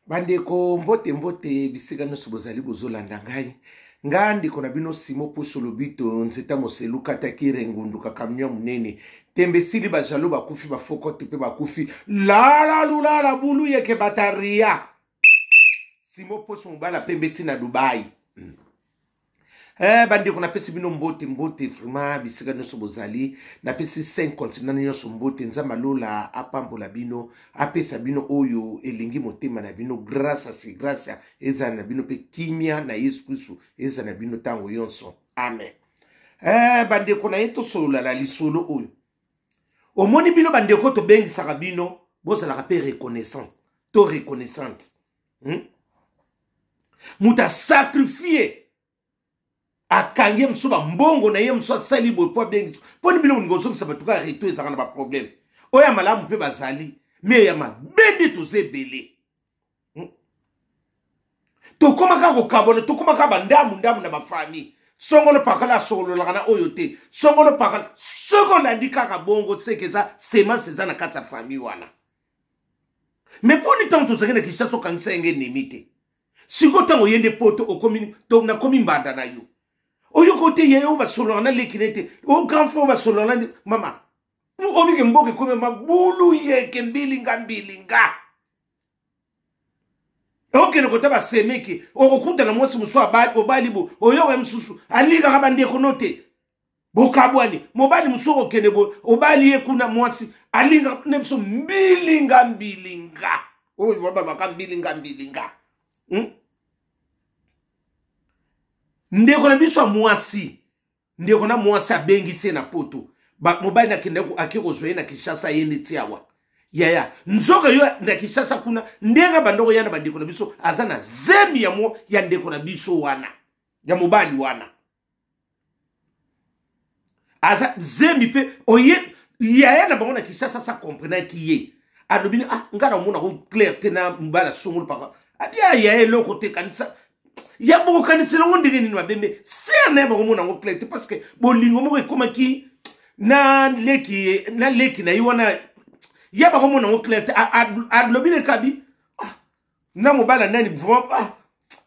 Bandeko, mbote mbote bisika nyonso bozali bozolanda ngai. Nga ndeko na bino Simo Pusu Lobito, nzeta moselu kata kire ngundu kakamio munene. Tembe sili ba jaloux bakufi ba fokote pe bakufi. La la lula la bulu yeke bataria. Simo Pusu mobala pembe ti na Dubai. Bandeko, napesi bino mbote mbote vraiment bisika nyonso bozali. Napesi 5 continent nyonso mbote. Nzambe alola apambola bino, apesa bino oyo elingi motema na bino. Grâce si grâce ezala na bino pe kimia na Yesu Kristu ezala na bino tango nyonso. Amen. Bandeko na ye tosolola na lisolo oyo. Omoni bino bandeko tobengisaka bino bozalaka pe reconnaissant to reconnaissante. Moto asacrifie akangi ye mosusu bambongo na ye mosusu asali boye mpo abengi mpo ni bino bolingi kozongisa bato kaka retour ezalaka na baproblème oyo ya malamu mpe bazali me ya mabe nde toza ebele. Tokóma kaka kokabona, tokóma kaka bandamu ndamu na bafamille. Songolo pakala asololaka na oyo te, songolo pakala soki olandi kaka bongo seke eza semence eza na kati ya famille wana. Me mponi ntango tozalaki na Kinshasa okangisa yenge ennemi te, sikoyo ntango oye nde poto okomi to nakomi mbanda na yo oyoka te ye oyo basololaka na leki na ye te, o grand frère oyo basololaka na mama obike mboka ekomi mabulu yeke mbilinga mbilinga. Okende kota basemeki okokutana mwasi mosusu obali bo oyoka mosusu alingaka bandeko no te, bokabwani. Mobali mosusu okokende bo obali ye kuna mwasi alinga ne biso mbilinga mbilinga oyo bababaka mbilinga mbilinga. Ndeko na biso ya mwasi, ndeko na mwasi abengisi ye na poto, mobali nakende ake kozwa ye na Kinshasa ye neti awa yaya nzoka yo na Kinshasa kuna ndenge bandoko ya na bandeko na biso aza na zemi ya mo ya ndeko na biso wana ya mobali wana aza zemi mpe oye yaya na bango na Kinshasa sa comprenaki ye alobi ni ah nga na omona ko clair te na mobali asongolo paka abia yaya eloko te kanisa ya bokokanisela yango ndenge nini mabembe ser na ye bakomona yango clair te parce que bolingo moko ekomaki na leki na leki na ye wana ya bakomona yango clair te. Alobi ne kabi ah, na mobali nani vraiment ah,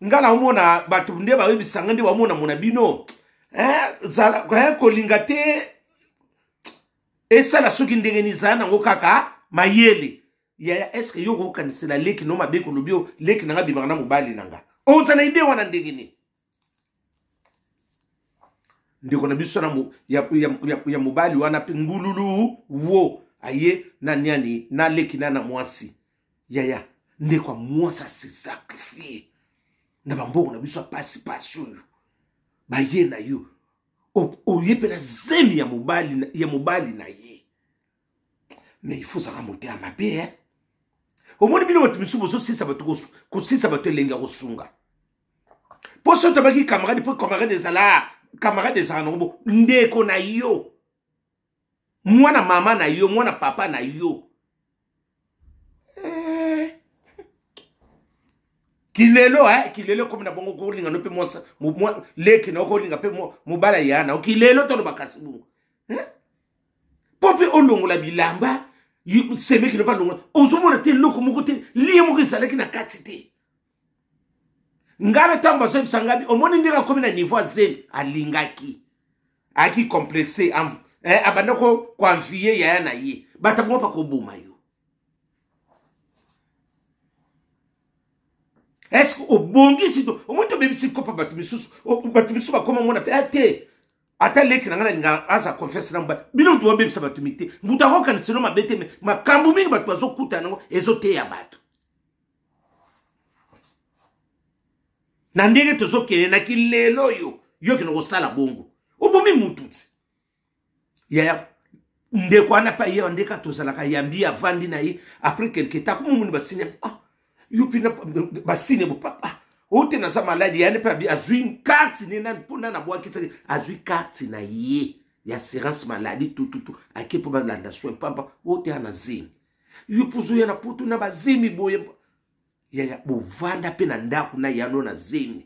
nga na omona bato nde bayebisa nga nde bamona mona bino zala kolinga te esala soki ndenge nini zala nango kaka mayele yaya. Est-ce que yo okokanisela leki no mabe kolobi yo leki nanga bimaka na mobali nanga oza na ide wana ndenge nini? Ndeko na biso na ya mobali wana mpe ngululu wo aye na niani na leki na na mwasi yaya ndeko ya mwasi ase sacrifie na bambongo na biso ya pasi pasi oyo baye na yo oye mpe na zemi ya mobali na ye. Mais il faut zaka motema mabe eh? Omoni bino bato misusu bozosisa bato kosisa bato elengi ya kosunga mpo soki tobaki camarade mpo camarade ezala camarade ezala nango bo ndeko na yo mwana mama na yo mwana papa na yo kilelo kilelo ekomi na bongo kolinga no mpe mwasa leki na okolinga mpe mobala ya na kilelo toloba kasi bongo mpo mpe olongola bilamba semeki no balongola ozomona te eloko moko te lie moko ezalaki na kati te. Ngai na ntango bazoyebisa ngai omoni ndenge akomi na niveau ya zemi alingaki ayaki complexe abanda koenvie yaya na ye bato bango bakoboma yo. Est-ce que obongisi to omoni tobebisi kopa bato misusu bato misusu bakoma mona mpe te ata leki na ngai nalinga aza confiance na mobali bino moto babebisa bato mite moto akokaniselo mabe te me makambo mingi bato bazokutana yango ezoteya bato na ndenge tozokende na kilelo oyo yo okende kosala bongo obomi mutu ti yaya ndeko wana mpe ayewa ndeka tozalaka yambi avandi na ye après quelque temps akomomoni basine ah yo mpe basine bo papa oyo te naza maladi yani mpe azwi karte ne nani mpo nani abwakisaki azwi karte na ye ya assurance maladie tututu ake mpo balanda soin pamba oyo te ana zemi yo mpo ozoya na poto na bazemi boye yaya bovanda mpe na ndako na yano na zemi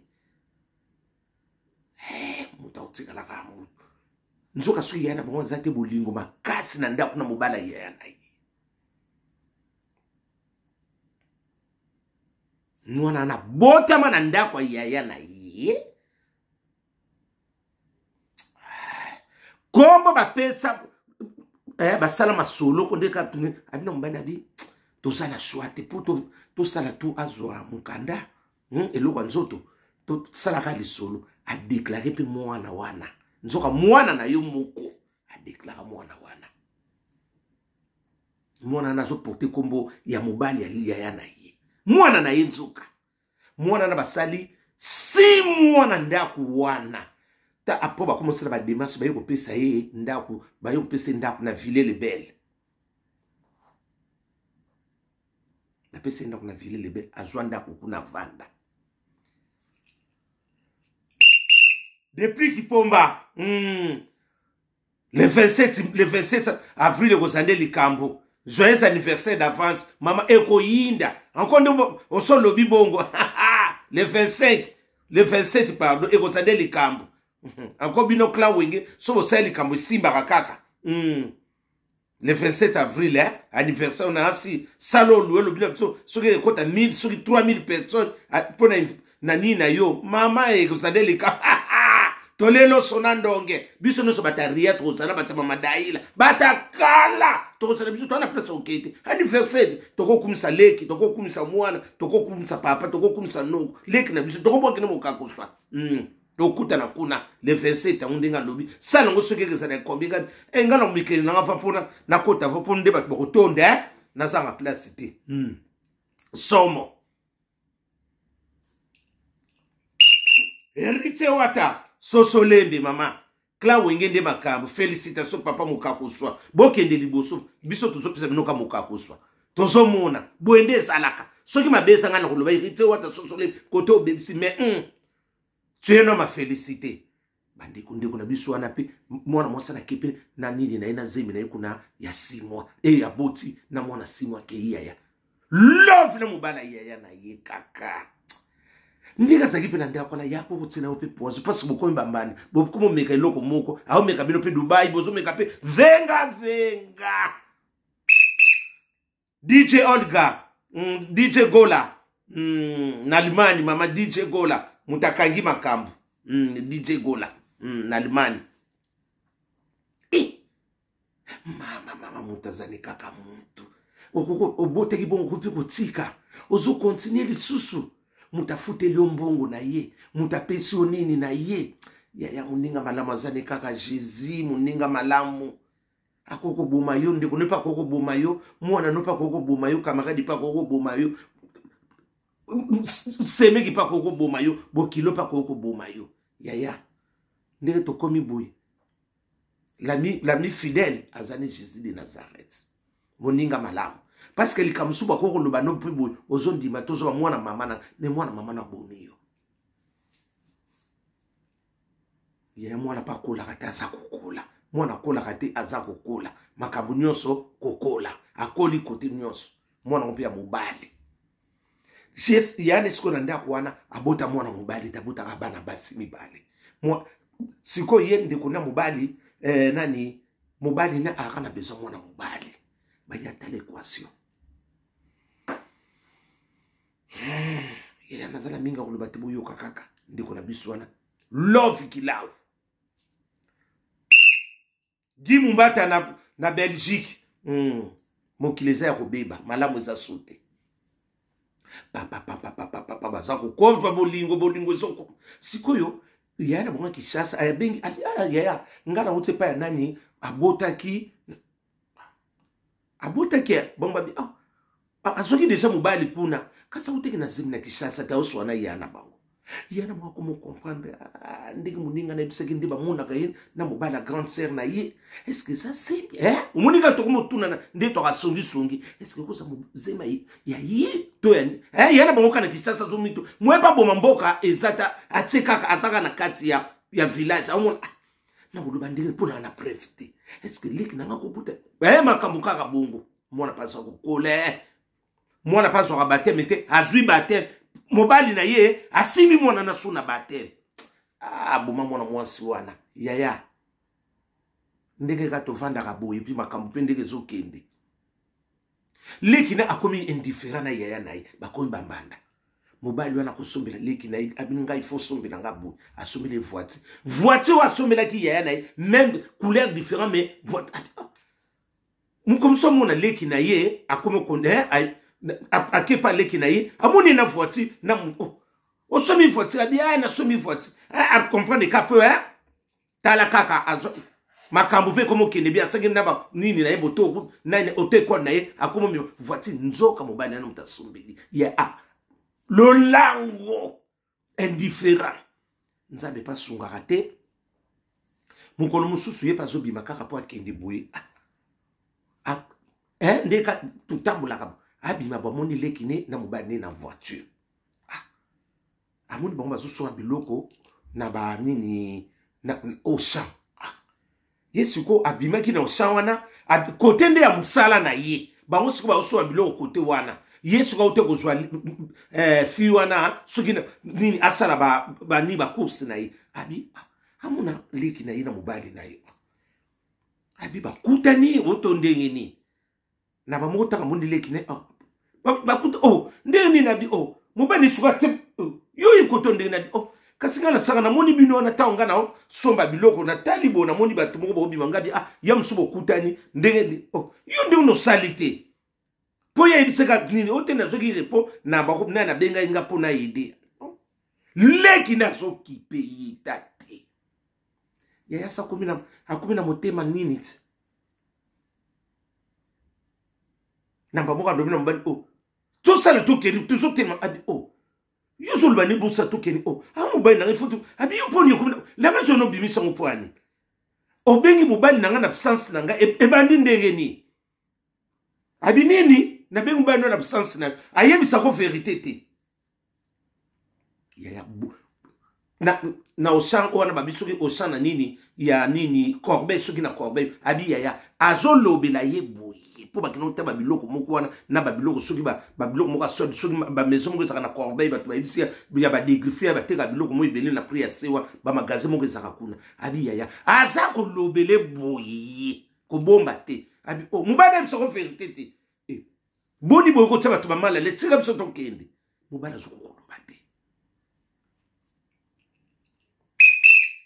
moto akotikalaka moto nzoka soki yaya na bango aza te bolingo makasi na ndako na mobala yaya na ye. Mwana wana botama na ndako ya yaya na ye. Kombo bapesa eh, basala masolo ko ndeka abina mobali abi toza na choix te mpo tosala to azwa mokanda eloko ya nzoto tosalaka lisolo adeklare mpe mwana wana nzoka mwana na yo moko adeklara mwana wana mwana wana azoporte nkombo ya mobali ya yaya na ye mwana na ye nzoka mwana na basali si mwana ndako wana ta apo bakoma osala bademarche baye kopesa ye ndako baye kopesa ye ndako na ville lebele bapesa ye ndako na ville lebele azwa ndako kuna avanda depuis kipomba Le 27, le 27 avril ekozala nde likambo. Joyeux anniversaire d'avance mama ekoyinda encore nde oso lobi bongo le 25 le 27 pardon ekozala nde likambo encore bino clan wenge so bosali likambo esimbaka kaka Le 27 avril hein, anniversaire na asi sala oluwe lobi na biso soki ekota 1000 soki 3000 personnes mpo na na nini na yo mama ekozala nde likambo tolelo sona ndonge biso nyonso bata ria tokozala bata mamadaila bata kala tokozala biso toa na place okei te anniversaire tokokumisa leki tokokumisa mwana tokokumisa papa tokokumisa noko leki na biso tokobwakende mokakoswa Tokutana kuna le 27 yango ndenge alobi sala yango soki ekezala ya kombi ngai e ngai na mikili nanga va mpona nakota va mpo nde bato bakotonda eh? Nazanga place te. Somo Héritier Wata sosolembe mama Clan Wenge nde makambo. Félicitations papa Mokakoswa. Bokende liboso. Biso tozopesa bino ka Mokakoswa. Tozomona. Boye nde ezalaka. Soki mabe ezanga na koloba Héritier Wata sosole kote obebisi mais Tu es un homme à féliciter. Bandeko ndeko na biso wana pe mwana mwasi na kepe na nini na ye na zemi na ye kuna ya 6 mois e ya boti na mwana 6 mois kei yaya. Love na mobala yaya na ye kaka. Ndenge azalaki mpe na ndako wana ya kokotiela yo mpe poison mpasi bokomi bambanda bokomi omeka eloko moko aomeka bino mpe dubai bozomeka mpe venga venga dj olga dj gola na allemagne mama dj gola moto akangi makambo dj gola na allemagne eh! Mama mama moto azali kaka moto obotaki bongo okoki kotika ozokontinue lisusu moto afuteli yo mbongo na ye moto apesi yo nini na ye yaya moninga malamu azali kaka jésus moninga malamu akoki koboma yo ndeko no mpe akoki koboma yo mwana no mpe akoki koboma yo camarade mpe akoki koboma yo semeki mpe akoki koboma yo bokilo mpe akoki koboma yo yaya ndenge tokomi boye l'ami fidèle azali jésus de nazareth moninga malamu parce que likambo mosusu bakoki koloba no mpe boye ozondima tozoba mwana mama na me mwana mama na bomi yo yaya mwana mpe akolaka te aza kokola mwana akolaka te aza kokola makambo nyonso kokola akoli kote nyonso mwana ngo mpe ya mobali yani sikoyo na ndako wana abota mwana mobali te abotaka bana basi mibale sikoyo ye ndeko na mobali nani mobali na aka na besoin mwana mobali baye atala équation yaya nazala mingi akoloba te boyoka kaka ndeko na biso wana love kilawu Guy Mumbata na Belgique mokili eza ya kobeba malamu eza so te papa papa papa papa baza kokova bolingo bolingo ezoko sikoyo yaya na bango ya Kinshasa abengi yaya nga na wuti epai ya nani abotaki abotaki bango babi azwaki deja mobali kuna kasi awutaki na zemi na Kinshasa te aoswana ya na bango ya na bango akoma comprendre ndenge moninga nayebisaki nde bamonaka ye na mobali ya grande sœur na ye est ce que eza zemi omoni kaka tokomotunana nde toka songisongi est ce que koza zema ya ye to ya ya na bango kaka na Kinshasa azomito moye baboma mboka eza ta atie kaka azaka na kati ya village aomona nakoloba ndenge mpona na preuve te est ce que leki nanga kobuta makambo kaka bongo mwana mpe azwa kokola mwana mpe azwaka bateme te azwi bateme mobali na ye asimbi mwana na so na bateme aboma mwana mwasi wana yaya ndenge kaka tovandaka boye mpe makambo mpe ndenge ezokende leki na akomi indifférent na yaya na ye bakomi bambanda. Mobali wana akosombela leki na ye, abini ngai fo osombela nga boye, asombeli voiture. Voiture oyo asombelaki yaya na ye, même couleur différent, mais voiture. Mokomisi amona leki na ye akomi akepa leki na ye, amoni na voiture na oh, osomi voiture, abi ah, nasomi voiture, acomprendre ka peu, tala kaka azo makambo mpe ekomi okende bi asaki na ba nini na ye boto nani auto école na ye, akomi voiture. Nzoka mobali nani moto asombeli ye a lolango indifférent. Nzambe mpe asungaka te. Mokolo mosusu ye mpe azobima kaka mpo akende boye, ah, nde totambolaka, abima bamoni leki ne na mobali ne na voiture. Ah, amoni bango bazosomba biloko na banini na Auchan. Ah, ye sikoyo abimaki na Auchan wana kote nde ya mosala na ye, bango sikoyo bazosomba biloko kote wana. Ye sikoyo aute kozwa fille wana soki nini asala banini ba bacourse na ye. Abi amona leki na ye na mobali na ye, abi bakutani oto ndenge nini na bamoko taka moni leki ne, oh, bakuta oh, ndenge nini? Abi oh, mobali suka te, oh, yo ye koto ndenge nabi oh, kasi ngai nasaka namoni bino wana ntango ngai naosomba biloko, natali bo namoni bato moko bobima, ngai bi ah, ya mosusu bokutani ndenge oh, yo ndenge nosali te mpo ye ayebisaka nini oyo te, nazwaki repo na bako nani abengai nga mpo na aide leki, nazokipe ye ta te. Yaya sa akomi na motema nini ti namba moko alobi na mobali o oh, tosala tokende tozotelema. Abi o oh, yo ozoloba ni bosa tokende o oh, a mobali na ngai foto. Abi yo mponi okomi langage wana obimisa yango mpo ani obengi mobali na ngai na absence na ngai ebandi ndenge nini? Abi nini nabengi mobali na absence na ayebisako verité te. Yaya na Auchan wana babi soki Auchan na nini ya nini Corbeil, soki na Corbeil, abi yaya azolobela ye boye mpo bakenda kotaba biloko moko wana na babiloko soki babiloko moko asode soki bamaison moko ezalaka na Corbeil, bato bayebisi ya badegriffe ya bateka biloko moko ebele na prix ya sewa, bamagasin moko ezalaka kuna. Abi yaya aza kolobele boye kobomba te. Abi o oh, mobali ayebisako verité te. Eh, boni boye kotia bato bamalale, tika biso tokende. Mobali azokokoloba te.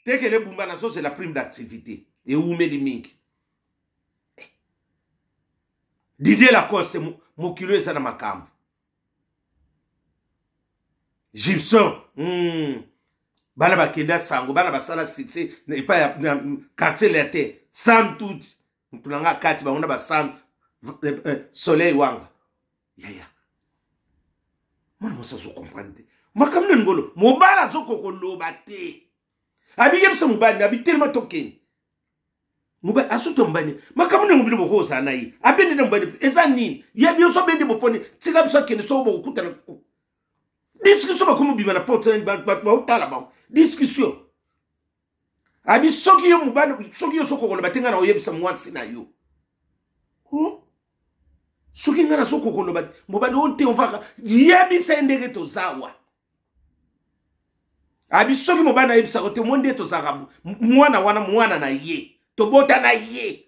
Tekele bumba nazozela prime d'activité ewumeli mingi. Eh. Didier Lacoste, mokilo eza na makambo. Gibson, Bana bakenda sango, bana basala succès epai ya Quartier Latin, Sam Tuti motu na nga kati bango na basam soleil wanga. Yaya mwana mwasi azokomprendre te makambo nini ngolo mobali azokoka koloba te. Abiyebisa mobali abitelema tokende, mobali asuta mobali makambo ndenge bino bokozala na ye abende na mobali eza nini ye biso abende boponi tika biso akende soko bokokutana discussion bakomi obima na porte bato baotala bango discussion. Abi soki yo mobali soki yo soki okoloba te ngai na oyebisa mwasi na yo, oh? Soki ngai nazoki okoloba mobali oyo te ovaka yebisa ye ndenge tozawa. Abi soki mobali nayebisaka te mo nde tozalaka mwana wana mwana na ye tobota na ye.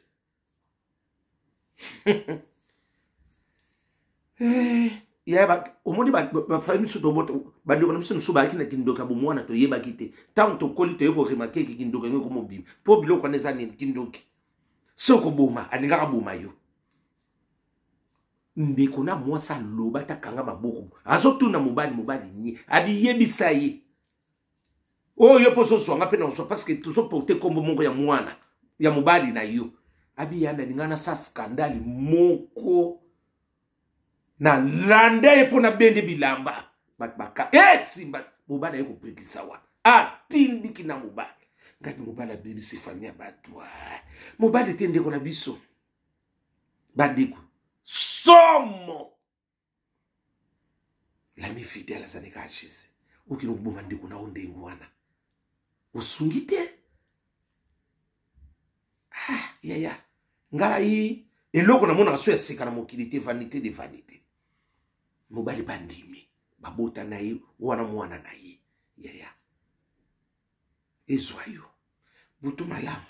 Eh, ya omoni bafami biso tobota bandeko na biso mosusu bayaki na kindoki ya bomwana toyebaki te. Ntango tokoli toye koremarke ke kindoki yango ekomobima mpo biloko wana eza nini kindoki soki koboma alingaka boma yo. Ndeko na mwasi aloba ata kanga maboko azotuna mobali mobali nie abiyebisa ye oyo yo mpo ozozwa nga mpe na ozwa parce que tozoporte nkombo moko ya mwana ya mobali na yo. Abiya nalinga nasa scandale moko nalanda ye mpo nabende bilamba bato baka esimba eh, mobali aye kopekisa wana atindiki na mobali ngai mobali abebisi fami ya bato mobali te ndeko na biso bandeko somo lami fidèle azali kaka jésus okende koboma ndeko na yo ndenge wana osungi te. Ah, yaya ngai eloko namonaka so ya sika na mokili te, vanité de vanité. Mobali bandimi babota na ye wana mwana na ye. Yaya ezwa yo butu malamu.